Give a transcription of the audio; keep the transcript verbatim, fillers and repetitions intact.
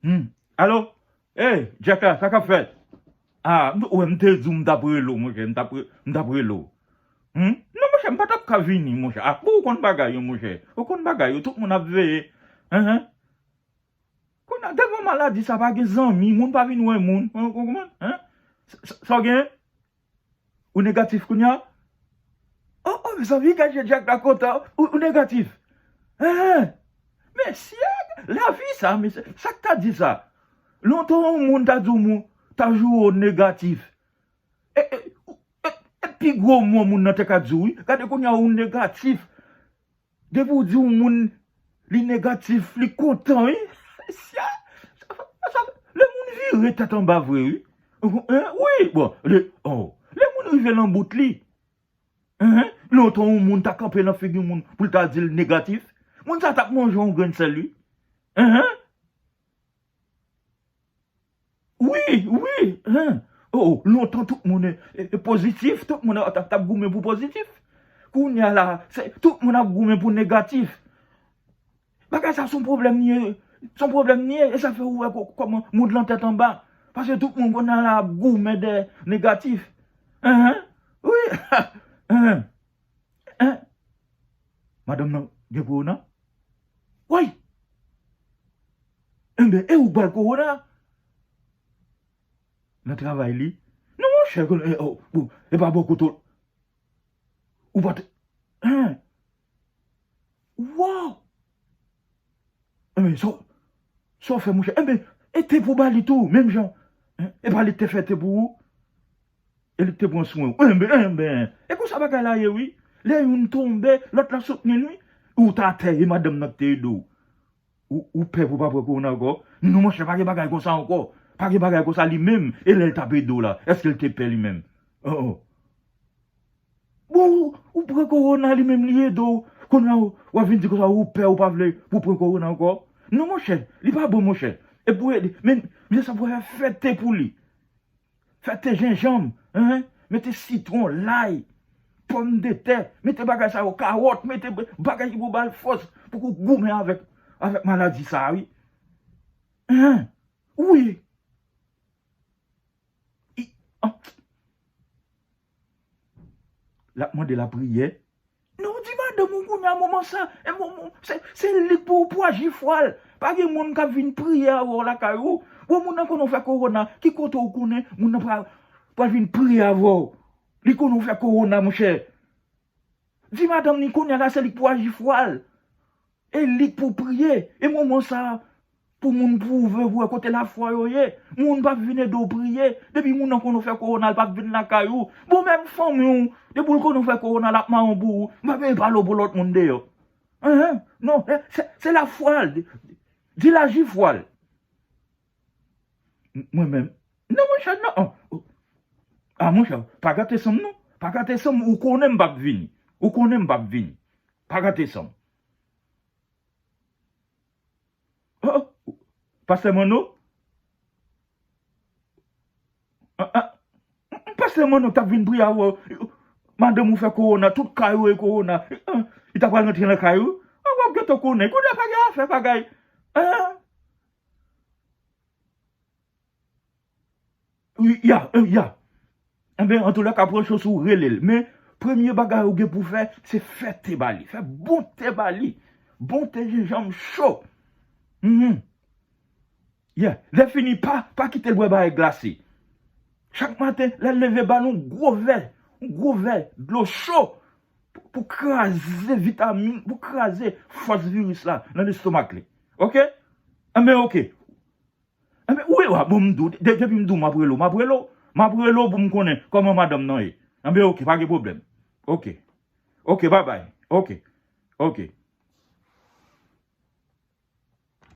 Hmm. Alo? Hey, Jack la, sa k ap fèt? Ah, m, wè, m te di w m t ap rele w, monchè, m t ap re-, m t ap rele w. Hmm? Non, monchè, m pa t ap ka vini, monchè. Ah, bon, ou konn bagay yo, monchè. Ou konn bagay yo, tout moun ap veye. Enhen. Kounye a, devan maladi sa, pa gen zanmi, moun pa vin wè moun. Ou konprann? Hein? Sa, sa, sa w gen? Ou negatif kounye a? Oh, oh, mezanmi, gade jan Jack la kontan. Ou, ou negatif. Hein? Mesye, lavi sa, mesye. Sa k ta di sa? Lontan yon moun ta di w moun, ta joure w negatif. E, e, e, e pi gwo mo moun nan te ka di w, wi. Gade kounye a ou negatif. Depi w di yon moun li negatif, li kontan, wi. Sa, sa, sa, le moun vire tèt anba vre, wi. Hein? Wi, bon, le, oh, le moun rive nan bout li. Hein? Lontan yon moun ta kanpe nan figi moun pou l ta di l negatif. Moun sa t ap manje yon grenn sèl, wi. Hein? Wi, wi, hein. Oh, oh, lontan tout moun e, e, e pozitif, tout moun t ap, t ap goumen pou pozitif. Kounye a la, se, tout moun ap goumen pou negatif. Bagay sa se yon pwoblèm li ye, se yon pwoblèm li ye, e sa fè ou wè kò-, kòman moun lan tèt anba. Paske tout moun kounye a la ap goumen dèyè negatif. Hein, hein. Wi, hein. Hein? Madanm nan gen kowona? Woy! Enben, e ou k ba l kowona? Nan travay li? Non, monchè, konnen, e, oh, bon, e pa bò kote w. Ou pa t-, hein? Wow! Enben, sa w, sa w fè, monchè? Enben, e te pou ba li tou, menm jan. Hein? E pa li k te fè te pou ou? E li k te pran swen w. Enben, enben, e konsa bagay la ye, wi. Lè youn tonbe, lòt la soutni l, wi. Ou t atè, e madanm nan k te ede w. Ou, ou pè pou w pa pran kowona ankò? Non, monchè, pa gen bagay konsa ankò. Pa gen bagay konsa li menm. E lè l t ap ede w la, èske l te pè li menm? Oh, oh. Bon, ou, ou pran kowona, li menm li ede w. Kounye a, w ap vin di konsa ou pè, ou pa vle pou w pran kowona ankò. Non, monchè, li pa bon, monchè. E pou ede, men, men sa pou fè fè te pou li. Fè te jenjanm, hein? Mete sitwon, lay, pòmdetè, mete bagay sa yo, kawòt, mete b-, bagay ki pou ba l fòs pou kou goumen avèk, avèk maladi sa, wi. Hein? Wi. I, ah. L ap mande lapriyè. Non, di madanm ou kounye a moman sa, e mo-, mo-, se, se li k pou, pou aji fwa l. Pa gen moun k ap vin priye avè w lakay ou. Bon, moun nan konnen w fè kowona, ki kote w konnen moun nan pral, pral vin priye avè w? Li konnen w fè kowona, monchè. Di madanm ni kounye a la, se li k pou aji fwa l. E li k pou priye. E moman sa, pou moun pwouve pou wè kote lafwa yo ye. Moun p ap vin ede w priye. Depi moun nan konnen w fè kowona, l p ap vin lakay ou. Bon, menm fanmi w, depi l konnen w fè kowona, l ap mawon pou ou. M pa vle pale w pou lòt moun deyò. Enhen. Non, se, se lafwa l. Di l aji fwa l. M-, mwen menm. Non, monchè, non. Oh, oh. Ah, monchè, pa gate san m, non. Pa gate san m, ou konnen m p ap vini. Ou konnen m p ap vini. Pa gate san m. Oh, oh. Pastè Manno? Ah, ah. Pastè Manno t ap vin priye avè w. Madanm ou fè kowona, tout kay ou e kowona. Ah, li ta pral rantre nan kay ou. Ah, w ap gentan konnen. Kounye a pa gen afè bagay. Ah. Wi, ya, eh, ya. Enben, antoulèka, pran chans ou rele l. Men, premye bagay ou gen pou fè, se fè te ba li. Fè bon te ba li. Bon te jenjanm cho. Mhm. Yeah. Lè fini, pa, pa kite l bwè bagay glase. Chak maten, lè l leve, ba l yon gwo vè, yon gwo vè dlo cho pou, pou kraze vitamin, pou kraze fòs viris la nan lestomak li. Oke? Enben, oke. Enben, wi, wa, bon, m di w, de-, depi m di w m ap rele w, m ap rele w, m ap rele w pou m konnen kòman madanm nan ye. Enben, oke, pa gen pwoblèm. Oke. Oke, babay. Oke. Oke.